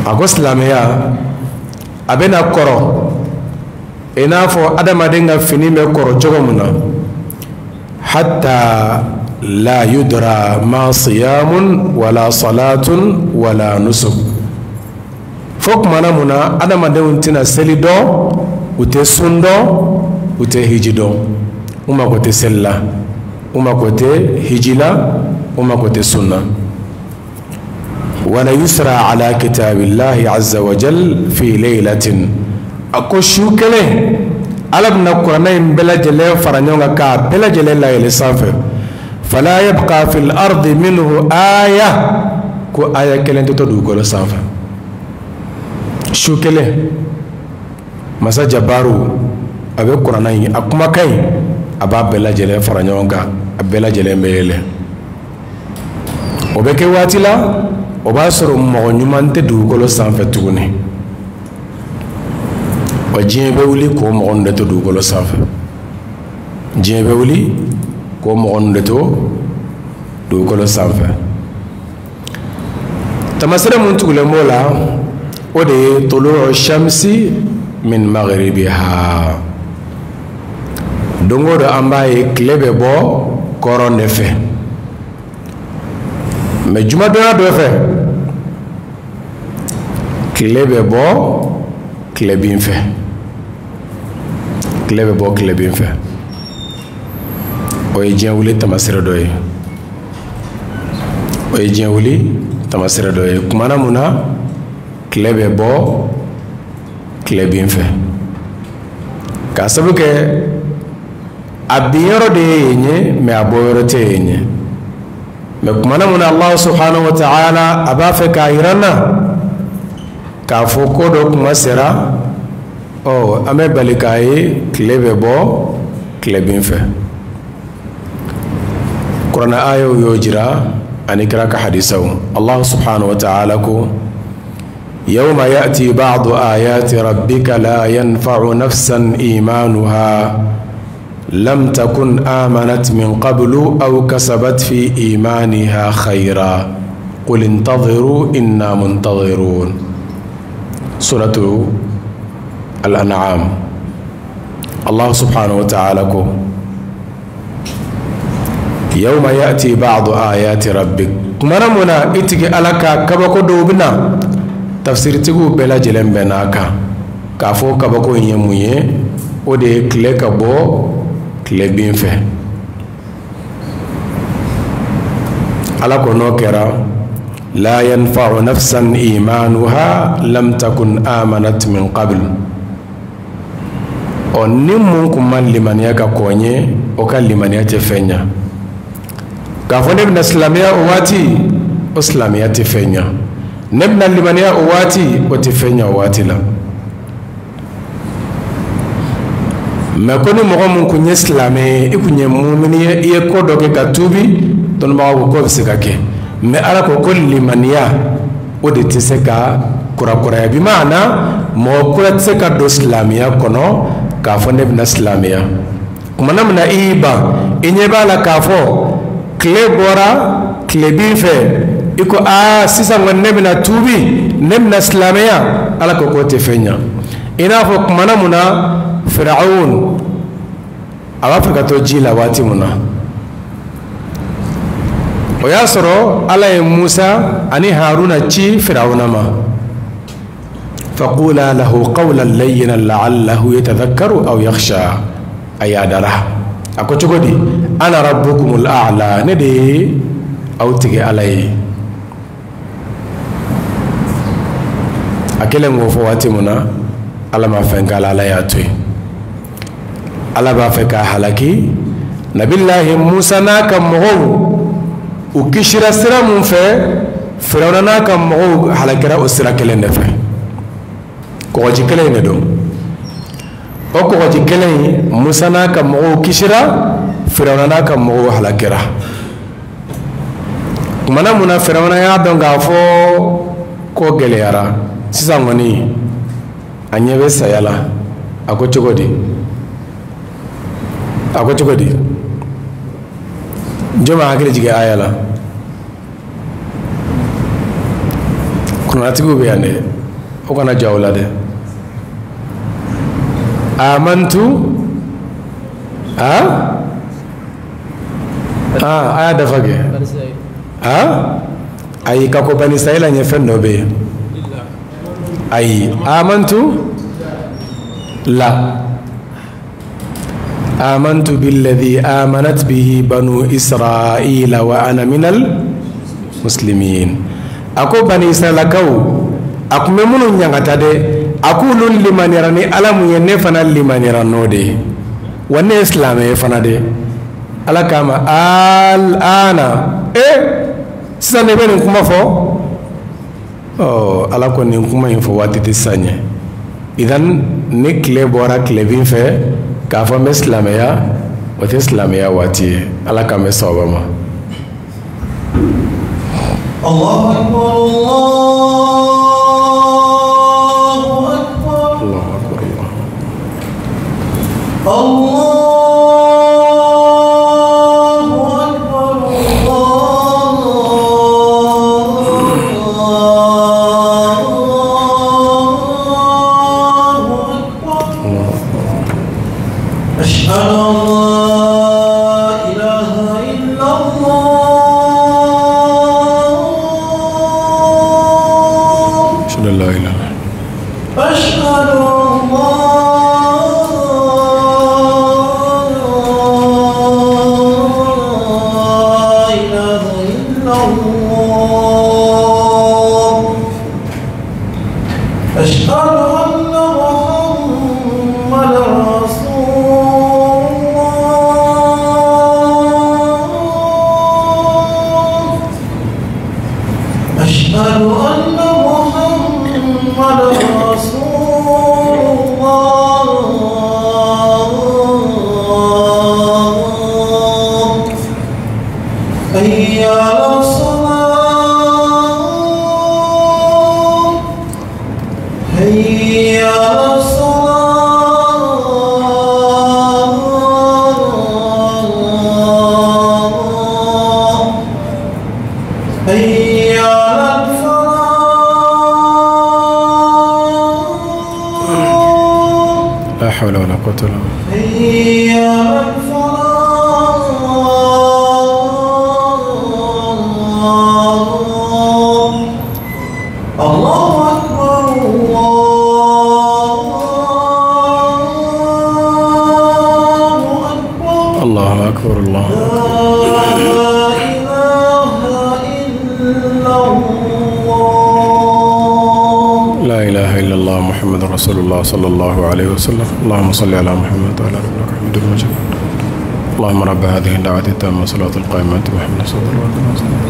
S1: A ko silamɛya a bɛna kɔrɔ i n'a fɔ adamaden ka fini bɛ kɔrɔ cogo min na, hatta la yudra ma siyamun wala salatun wala nusuk. Fo kumana mun na adamadenw tɛna seli dɔn, u tɛ sun dɔn, u tɛ hiji dɔn. U mako tɛ seli la, u mako tɛ hiji la, u mako tɛ sun na. Wala yusra ala kitabillahi azza wa jal fi laylatin. A ko su kelen, Ala bɛna kuranɛ in bɛɛ lajɛlen fara ɲɔgɔn kan k'a bɛɛ lajɛlen layɛlɛ sanfɛ. Fala yabqa fil ardi minhu aya. Ko aya kelen tɛ to dugukolo sanfɛ. Su kelen, masa jabaru a bɛ kuranɛ in, a kumakan in, a b'a bɛɛ lajɛlen fara ɲɔgɔn kan, a bɛɛ lajɛlen bɛ yɛlɛ. O bɛ kɛ waati la, o b'a sɔrɔ mɔgɔ ɲuman tɛ dugukolo sanfɛ tuguni. Wa diɲɛ bɛ wuli k'o mɔgɔ ninnu de to dugukolo sanfɛ. Diɲɛ bɛ wuli k'o mɔgɔ ninnu de to dugukolo sanfɛ. Tamasere mun tugulen b'o la, o de ye tulu'u shamsi min maghribiha. Don o don an b'a ye tile bɛ bɔ kɔrɔn de fɛ, mɛ jumadonya dɔ fɛ tile bɛ bɔ tilebin fɛ. Tile bɛ bɔ tilebin fɛ, o ye diɲɛ wuli tamasere dɔ ye. O ye diɲɛ wuli tamasere dɔ ye, kumana mun na tile bɛ bɔ tilebin fɛ, k'a sabu kɛ a bin yɔrɔ de ye yen ye, mɛ a bɔ yɔrɔ tɛ yen ye. Mɛ kumana mun na Allah subhanahu wa ta'ala a b'a fɛ k'a yira n na k'a fɔ ko dɔ kuma sera, ɔ an bɛ bali k'a ye tile bɛ bɔ tilebin fɛ. Kuranɛ ayaw y'o jira ani kira ka hadisaw. Allah subhanahu wa ta'ala ko: yawma ya'ti ba'du ayati rabbika la yanfa'u nafsan imanuha lam takun amanat min qablu aw kasabat fi imaniha khayra qul intadhiru inna muntadhirun. Suratu Al-An'am. Allah subhanahu wa ta'ala ko: yawma ya'ti ba'du ayati rabbik. Kumana mun na i tigi Ala ka kabako dɔw bɛ na, tafsiritigiw bɛɛ lajɛlen bɛn n'a kan k'a fɔ kabako in ye mun ye? O de ye tile ka bɔ tilebin fɛ. Ala ko n'o kɛra, la yanfa'u nafsan imanuha lam takun amanat min qabl. Ɔ ni mun kun ma limaniya ka kɔn ye, o ka limaniya tɛ fɛn ɲa. K'a fɔ ne bɛna silamɛya o waati, o silamɛya tɛ fɛn ɲa. Ne bɛna limaniya o waati, o tɛ fɛn ɲa o waati la. Mɛ ko ni mɔgɔ mun kun ye silamɛ ye, i kun ye mumini ye, i ye ko dɔ kɛ ka tuubi, dɔnnibagaw ko k'o bɛ se ka kɛ. Mɛ Ala ko ko limaniya o de tɛ se ka kurakuraya. Bi maana mɔgɔ kura tɛ se ka don silamɛya kɔnɔ k'a fɔ ne bɛna silamɛya. Kumana min na i y'i ban, i ɲɛ b'a la k'a fɔ tile bɔra tilebin fɛ, i ko aa sisan kɔni ne bɛna tuubi, ne bɛna silamɛya, Ala ko k'o tɛ fɛn ɲa. I n'a fɔ kumana mun na Firawun a b'a fɛ ka to ji la waati mun na, o y'a sɔrɔ Ala ye Musa ani Haruna ci Firawuna ma. Faqula lahu qawlan layyinan la'allahu yatadhakkaru aw yakhsha. A yadara a ko cogo di? Ana rabbukumul a'la, ne de ye aw tigi Ala ye. A kɛlen k'o fɔ waati mun na, Ala ma fɛn k'a la, Ala y'a to yen. Ala b'a fɛ k'a halaki. Nabilahi Musa n'a ka mɔgɔw u kisira sira mun fɛ, Firawuna n'a ka mɔgɔw halakira o sira kelen de fɛ. Kɔgɔji kelen in de don. O kɔgɔji kelen in, Musa n'a ka mɔgɔw kisira, Firawuna n'a ka mɔgɔw halakira. Kumana mun na Firawuna y'a dɔn k'a fɔ ko gɛlɛyara, sisan kɔni a ɲɛ bɛ saya la. A ko cogo di? A ko cogo di? Jɔn b'a hakili jigin aya la? Kuranɛtigiw bɛ yan dɛ, o kana jɔ aw la dɛ. Amantu a a y'a dafa kɛ. A ayi, ka ko bani Israila ɲɛ fɛn dɔ bɛ yen. Ayi, amantu la amantu billadhi amanat bihi banu Israila wa ana minal muslimin. A ko bani Israilakaw, a kun bɛ minnu ɲangata dɛ, a k'olu limaniyara ni Ala mun ye, ne fana limaniyara n'o de ye, wa ne ye silamɛ ye fana dɛ. Ala k'a ma al-ana, sisan ne bɛ nin kuma fɔ. Ɔ Ala ko nin kuma in fɔ waati tɛ sisan ɲɛ. Idan ni tile bɔra tilebin fɛ k'a fɔ n bɛ silamɛya, o tɛ silamɛya waati ye. Ala k'an bɛ sababa ma.
S2: Allahu akbar, Allahu akbar,
S1: Allahu akbar,
S2: Allahu akbar, Allahu akbar. Ashhadu an la ilaha illa Allah.
S1: Ashhadu an la ilaha.
S2: Ashhadu an la ilaha illa Allah. Ashhadu anna Muhammadan Rasulullah. Ashhadu anna Muhammadan Rasulullah. Hayya 'ala salah, hayya 'ala salah, hayya 'ala falah.
S1: La hawla wala quwwata illa billah.
S2: Hayya 'ala falah. Allahu akbar, Allahu akbar.
S1: Allahu akbar, Allah.
S2: La ilaha illa Allah.
S1: La ilaha illa Allah Muhammadur Rasulullah sallallahu alayhi wa sallam. Allahumma salli ala Muhammad wa ala ali Muhammad. اللهم رب هذه الدعوة التامة والصلاة القائمة محمد صلى الله عليه وسلم.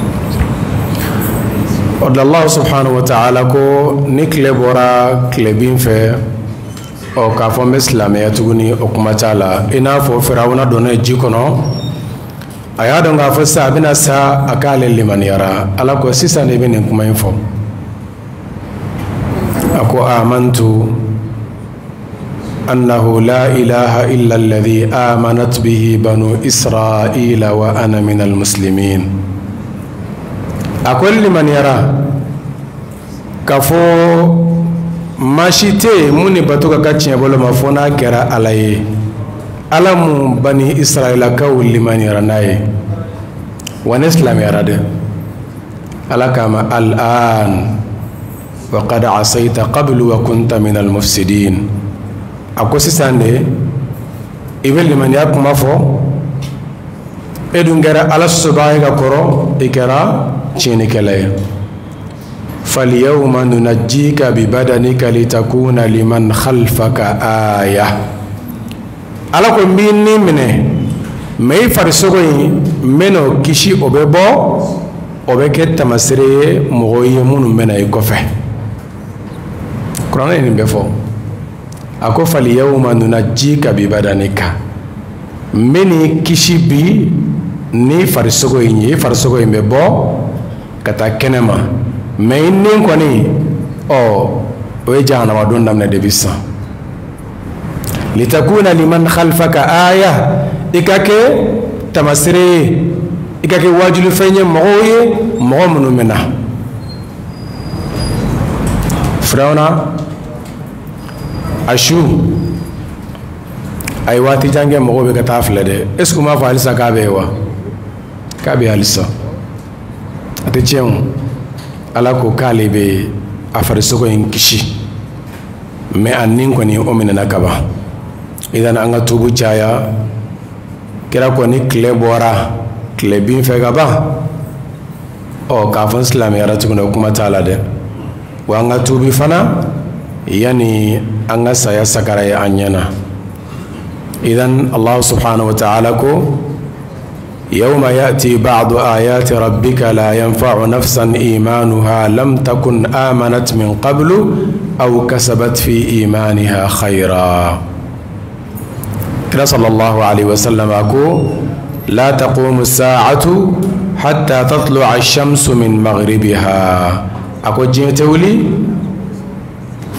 S1: O la Allah subhanahu wa ta'ala ko ni tile bɔra tilebin fɛ, ɔ k'a fɔ n bɛ silamɛya tuguni, o kuma t'a la. I n'a fɔ Firawuna donnen ji kɔnɔ, a y'a dɔn k'a fɔ sisan a bɛna sa, a k'ale limaniyara. Ala ko sisan de bɛ nin kuma in fɔ. A ko amantu annahu la ilaha illa alladhi amanat bihi banu israila wa ana min almuslimin. A ko limaniyara k'a fɔ maa si tɛ yen mun ni bato ka kan tiɲɛ bolo ma fo n'a kɛra Ala ye, Ala mun bani Israɛlakaw limaniyara n'a ye, wa ne silamɛyara dɛ. Ala k'a ma al'an wa qad asayta qablu wa kunta min almufsidin. A ko sisan de i bɛ limaniya kuma fɔ, e dun kɛra Ala sɔsɔbaga ye ka kɔrɔ, i kɛra tiɲɛnikɛla ye. Falyawma nunajjika bibadanika litakuna liman khalfaka aya. Ala ko n b'i ni minɛ, mɛ i farisogo in n bɛn'o kisi, o bɛ bɔ, o bɛ kɛ tamasere ye mɔgɔw ye minnu bɛna i kɔfɛ. Kuranɛ ye nin bɛɛ fɔ. A ko falyawma nunajjika bibadanika, n bɛn'i kisi bi ni farisogo in ye, i farisogo in bɛ bɔ ka taa kɛnɛ ma, mɛ i ni kɔni, ɔ o ye jahanama don daminɛ de bi sisan. Litakuna liman khalfaka aya, i ka kɛ tamasere ye, i ka kɛ wajulifɛn ye mɔgɔw ye, mɔgɔ minnu bɛ na. Firawuna a su a ye waati jan kɛ, mɔgɔw bɛ ka taa filɛ dɛ. Est ce que u m'a fɔ halisa k'a bɛ yen wa? K'a bɛ halisa, a tɛ tiɲɛ o. Ala ko k'ale bɛ a farisogo in kisi, mɛ a ni kɔni o minɛna kaban. Idan an ka tubu caya. Kira ko ni tile bɔra tilebin fɛ ka ban, ɔ k'a fɔ n silamɛyara tuguni, o kuma t'a la dɛ. Wa an ka tubi fana yanni an ka saya sakara ye an ɲɛna. Idan Allah subhanahu wa ta'ala ko يوم يأتي بعض آيات ربك لا ينفع نفسا إيمانها لم تكن آمنت من قبل أو كسبت في إيمانها خيرا. كلا صلى الله عليه وسلم أقول لا تقوم الساعة حتى تطلع الشمس من مغربها. أقول جيتولي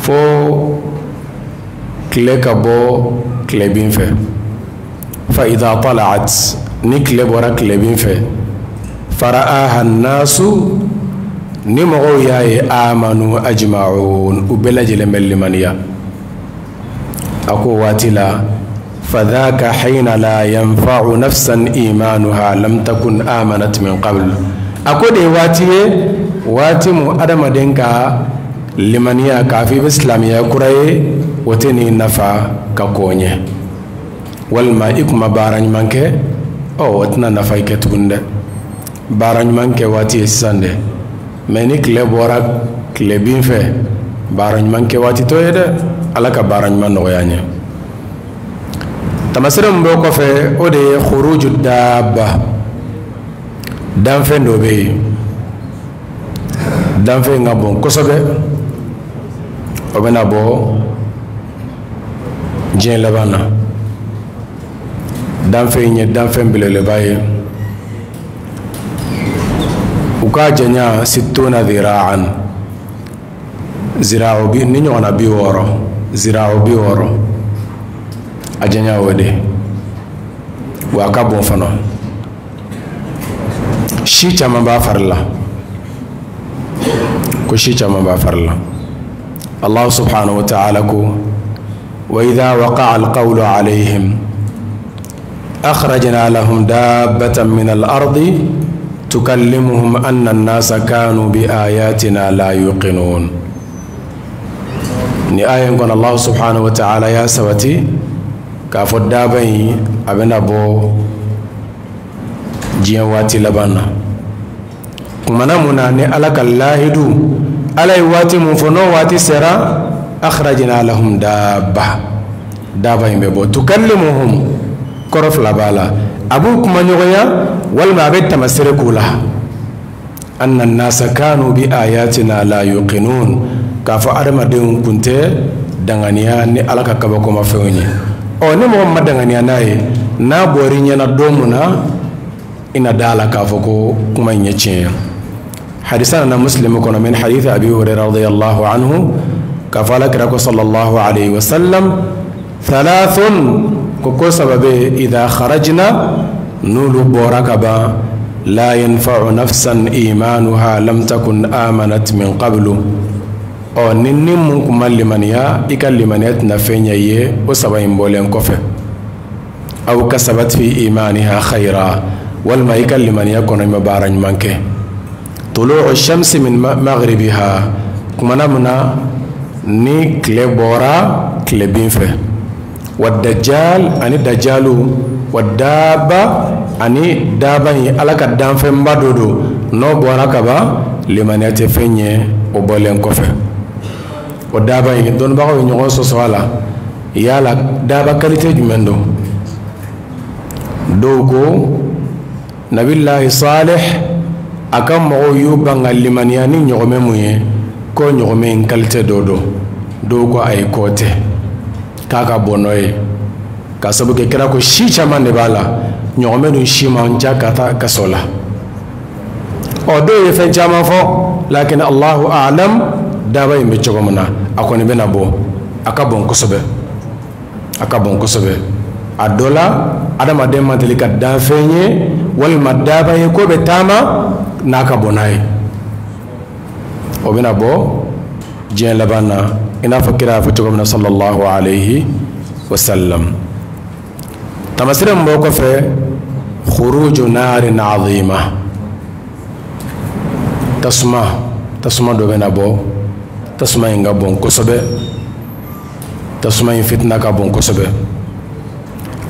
S1: فو كليكابو كليبين فإذا طلعت ni tile bɔra tilebin fɛ, fara'aha nasu, ni mɔgɔw y'a ye, amanu ajma'un, u bɛɛ lajɛlen bɛ limaniya. A ko waati la fadhaka hina la yanfa'u nafsan imanuha lam takun amanat min qabl. A ko de ye waati ye, waati mu adamaden ka limaniya k'a fɔ i bɛ silamɛya kura ye, o tɛ n'i nafa ka kɔ ɲɛ, walima i kun ma baara ɲuman kɛ, ɔ o tɛna nafa i kɛ tuguni dɛ. Baara ɲuman kɛ waati ye sisan dɛ, mɛ ni tile bɔra tilebin fɛ, baara ɲuman kɛ waati t'o ye dɛ. Ala ka baara ɲuman nɔgɔya an ye. Tamasere min b'o kɔfɛ, o de ye khuruju daaba. Danfɛn dɔ bɛ yen, danfɛn ka bon kosɛbɛ, o bɛna bɔ diɲɛ laban na. Danfɛn ye danfɛn belebeleba ye, u k'a janya sittuna dhira'an, zira'u bi ni ɲɔgɔnna 60, zira'u 60 a janya o de, wa a ka bon fana, si caman b'a fari la, ko si caman b'a fari la. Allah subhanahu wa ta'ala ko wa idha waqa'a alqawlu alayhim أخرجنا لهم دابة من الأرض تكلمهم أن الناس كانوا بآياتنا لا يوقنون. Ni aya in kɔnɔ, Allah subhanahu wa ta'ala y'a sabati k'a fɔ daaba in a bɛna bɔ diɲɛ waati laban na. Kumana mun na ni Ala ka lahidu, Ala ye waati mun fɔ, n'o waati sera, akhrajna lahum dabba, daaba in bɛ bɔ, tukallimuhum, kɔrɔ fila b'a la, A b'u kumaɲɔgɔnya walima a bɛ tamasere k'u la. Anna nasa kanu bi ayatina la yuqinun, k'a fɔ adamadenw kun tɛ danganiya ni Ala ka kabakomafɛnw ye. Ɔ ni mɔgɔ ma danganiya n'a ye, n'a bɔr'i ɲɛna don mun na, i na da a la k'a fɔ ko kuma in ye tiɲɛ ye. Hadisa nana Muslim kɔnɔ min hadith Abi Hurairah radiyallahu anhu, k'a fɔ Ala kira ko sallallahu alayhi wa sallam, thalathun, ko saba bɛ, idha kharajna, n'olu bɔra ka ban, la yanfa'u nafsan imanuha lam takun amanat min qablu. Ɔ ni mun kun ma limaniya, i ka limaniya tɛna fɛn ɲɛ i ye o saba in bɔlen kɔfɛ. Aw kasabat fi imaniha khayra, walima i ka limaniya kɔnɔ i ma baara ɲuman kɛ. Tulu'u shamsi min maghribiha, kumana mun na ni tile bɔra tilebin fɛ. Wa dajjal, ani dajalu, wa daba, ani daba in Ala ka danfɛnba dɔ don, n'o bɔra ka ban, limaniya tɛ fɛn ɲɛ o bɔlen kɔfɛ. O daba in dɔnnibagaw ye ɲɔgɔn sɔsɔ a la, yala daba qualité jumɛn don? Dɔw ko Nabilahi Saleh a ka mɔgɔw y'u ban ka limaniya ni ɲɔgɔmɛ mun ye, ko ɲɔgɔmɛ in qualité dɔ don. Dɔw ko ayi, k'o tɛ, k'a ka bɔn n'o ye, k'a sababu kɛ kira ko si caman de b'a la, ɲɔgɔmɛ dun si man ca ka taa kaso la. Ɔ dɔw ye fɛn caman fɔ, lakin Allahu a'lam, daba in bɛ cogo min na, a kɔni bɛna bɔ, a ka bon kosɛbɛ, a ka bon kosɛbɛ. A dɔ la adamaden man deli ka danfɛn ye walima daba ye ko bɛ taama n'a ka bon n'a ye. O bɛna bɔ diɲɛ laban na, i n'a fɔ kira y'a fɔ cogo min na sallallahu alayhi wa sallam. Tamasire min b'o kɔfɛ, khuruju narin azima, tasuma dɔ bɛna bɔ, tasuma in ka bon kosɛbɛ, tasuma in fitina ka bon kosɛbɛ.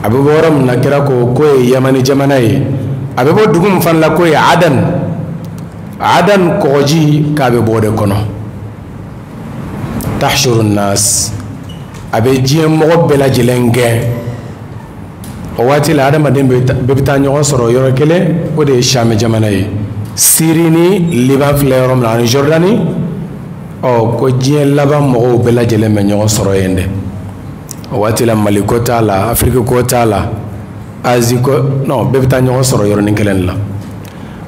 S1: A bɛ bɔ yɔrɔ min na, kira ko k'o ye Yamani jamana ye. A bɛ bɔ dugu min fana la, k'o ye Adan. Adan kɔgɔji k'a bɛ bɔ o de kɔnɔ. Tahshuru nas, a bɛ diɲɛ mɔgɔ bɛɛ lajɛlen gɛn. O waati la adamaden bɛɛ bɛ taa ɲɔgɔn sɔrɔ yɔrɔ kelen, o de ye Sham jamana ye. Siri ni Liban filɛ yɔrɔ min na, ani Jordani. Ɔ ko diɲɛ laban mɔgɔw bɛɛ lajɛlen bɛ ɲɔgɔn sɔrɔ yen dɛ. O waati la Mali ko t'a la, Afiriki ko t'a la, Azi ko non, bɛɛ bɛ taa ɲɔgɔn sɔrɔ yɔrɔnin kelen la.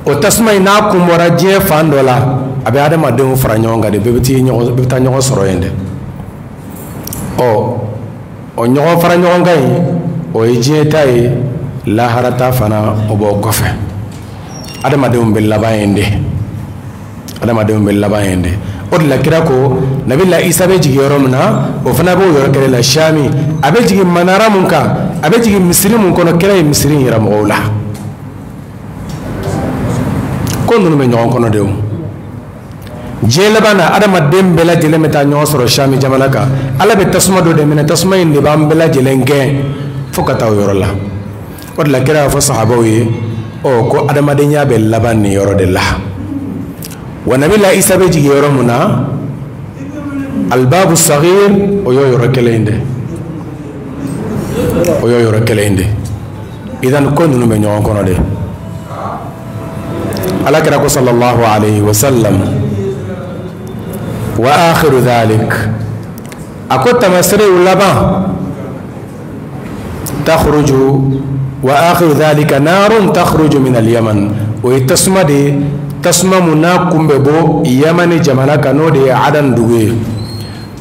S1: O tasuma in n'a kun bɔra diɲɛ fan dɔ la, a bɛ adamadenw fara ɲɔgɔn kan de, bɛɛ bɛ taa ɲɔgɔn sɔrɔ yen dɛ. Ɔ o ɲɔgɔn fara ɲɔgɔn kan in, o ye diɲɛ ta ye, lahara ta fana o b'o kɔfɛ. Adamadenw bɛ laban yen de, adamadenw bɛ laban yen de. O de la kira ko Nabila Isa bɛ jigin yɔrɔ min na, o fana b'o yɔrɔ kelen la, Shami. A bɛ jigin manara mun kan, a bɛ jigin misiri mun kɔnɔ, kira ye misiri in yira mɔgɔw la. Ko ninnu bɛ ɲɔgɔn kɔnɔ de o. Diɲɛ laban na, adamaden bɛɛ lajɛlen bɛ taa ɲɔgɔn sɔrɔ Shami jamana kan. Ala bɛ tasuma dɔ de minɛ, tasuma in de b'an bɛɛ lajɛlen gɛn fo ka taa o yɔrɔ la. O de la kira y'a fɔ sahabaw ye, ɔ ko adamadenya bɛ laban nin yɔrɔ de la. Wa Nabila Isa bɛ jigin yɔrɔ mun na, albabu saghir, o y'o yɔrɔ kelen in de, o y'o yɔrɔ kelen in de. Idan ko ninnu bɛ ɲɔgɔn kɔnɔ de. Ala kira ko sallallahu alayhi wa sallam, wa akhiru dhalik, a ko tamaserew laban, takhruju wa akhiru dhalika narun takhruju min al-Yaman. O ye tasuma de ye, tasuma mun n'a kun bɛ bɔ Yamani jamana kan, n'o de ye Adan dugu ye.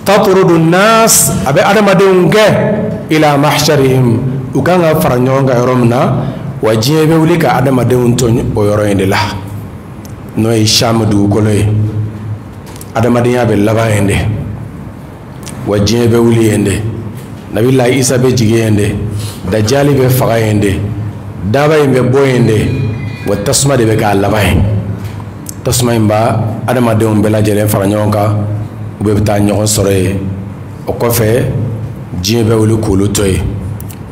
S1: Tatrudu nas, a bɛ adamadenw gɛn ila mahsharihim, u kan ka fara ɲɔgɔn kan yɔrɔ min na, wa diɲɛ bɛ wuli ka adamadenw to o yɔrɔ in de la, n'o ye Sham dugukolo ye. Adamadenya bɛ laban yen de, wa diɲɛ bɛ wuli yen de. Nabila Isa bɛ jigin yen de, Dajali bɛ faga yen de, daba in bɛ bɔ yen de, wa tasuma de bɛ k'a laban ye. Tasuma in b'a adamadenw bɛɛ lajɛlen fara ɲɔgɔn kan, u bɛɛ bɛ taa ɲɔgɔn sɔrɔ yen. O kɔfɛ diɲɛ bɛ wuli k'olu to yen.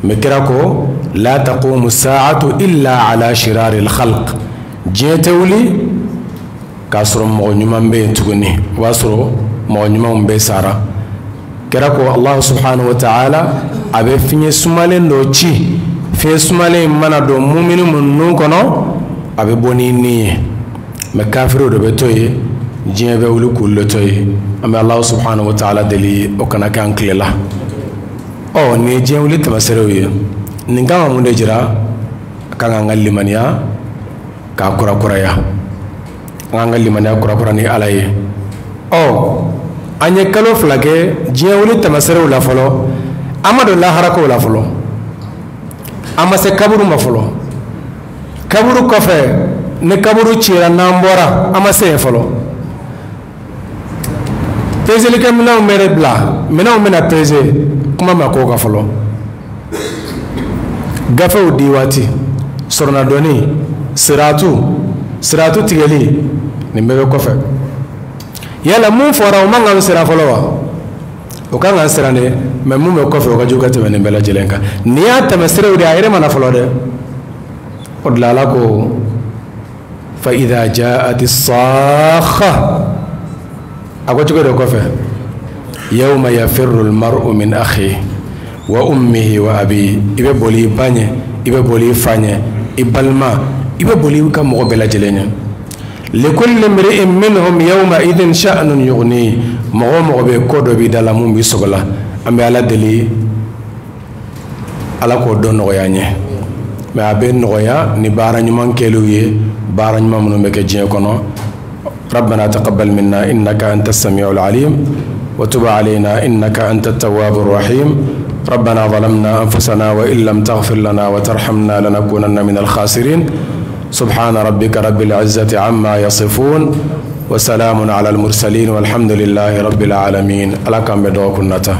S1: Mɛ kira ko la taqumu saatu illa ala shirari al-khalq, diɲɛ tɛ wuli k'a sɔrɔ mɔgɔ ɲuman bɛ yen tuguni, o b'a sɔrɔ mɔgɔ ɲumanw bɛɛ sara. Kira ko Allah subhanahu wa ta'ala a bɛ fiɲɛ sumalen dɔ ci, Fiɲɛ sumalen mana don mumini mun nun kɔnɔ, a bɛ bɔ ni ni ye, mɛ kafiriw de bɛ to yen. Diɲɛ bɛ wuli k'olu de to yen. An bɛ Alahu subhanahu wa taala deli, o kana kɛ an tile la. Ɔ, nin ye diɲɛ wuli tɛmɛserew ye. Nin kan ka mun de jira? A kan k'an ka limaniya k'a kurakuraya, an k'an ka limaniya kurakura ni Ala ye. Ɔ, an ye kalo 2 kɛ diɲɛ wuli tɛmɛserew la fɔlɔ, an ma don laharakow la fɔlɔ, an ma se kaburu ma fɔlɔ. Kaburu kɔfɛ, ni kaburu cira, n'an bɔra, an ma se yen fɔlɔ. Pezelikɛ minɛnw bɛ bila, minɛnw bɛna peze, kuma ma k'o kan fɔlɔ. Gafew di waati, sɔrɔnadɔnni, siratu tigɛli, nin bɛɛ bɛ kɔfɛ. Yala mun fɔra, o man kan siran fɔlɔ wa? O kan ka siran dɛ, mɛ mun bɛ kɔfɛ, o ka jugu ka tɛmɛ nin bɛɛ lajɛlen kan. Nin y'a tɛmɛ siraw de ye, a yɛrɛ ma na fɔlɔ dɛ. O de la Ala ko fa idha ja'ati sakha, a ko cogo de kɔfɛ, yawma yafirru al-mar'u min akhihi wa ummihi wa abihi. I bɛ boli i ba ɲɛ, i bɛ boli i fa ɲɛ, i balima, i bɛ boli i ka mɔgɔ bɛɛ lajɛlen ɲɛ. Likulli imri'in minhum yawma idhin sha'nun yughni. Mɔgɔ o mɔgɔ bɛ ko dɔ b'i da la mun b'i sɔgɔ la, an bɛ Ala deli, Ala k'o dɔ nɔgɔya an ye. Mɛ a bɛ nɔgɔya ni baara ɲuman kɛliw ye, baara ɲuman minnu bɛ kɛ diɲɛ kɔnɔ. ربنا تقبل منا إنك أنت السميع العليم، وتب علينا إنك أنت التواب الرحيم. ربنا ظلمنا أنفسنا وإن لم تغفر لنا وترحمنا لنكونن من الخاسرين. سبحان ربك رب العزة عما يصفون، وسلام على المرسلين، والحمد لله رب العالمين. ألا كم بدوكنتا.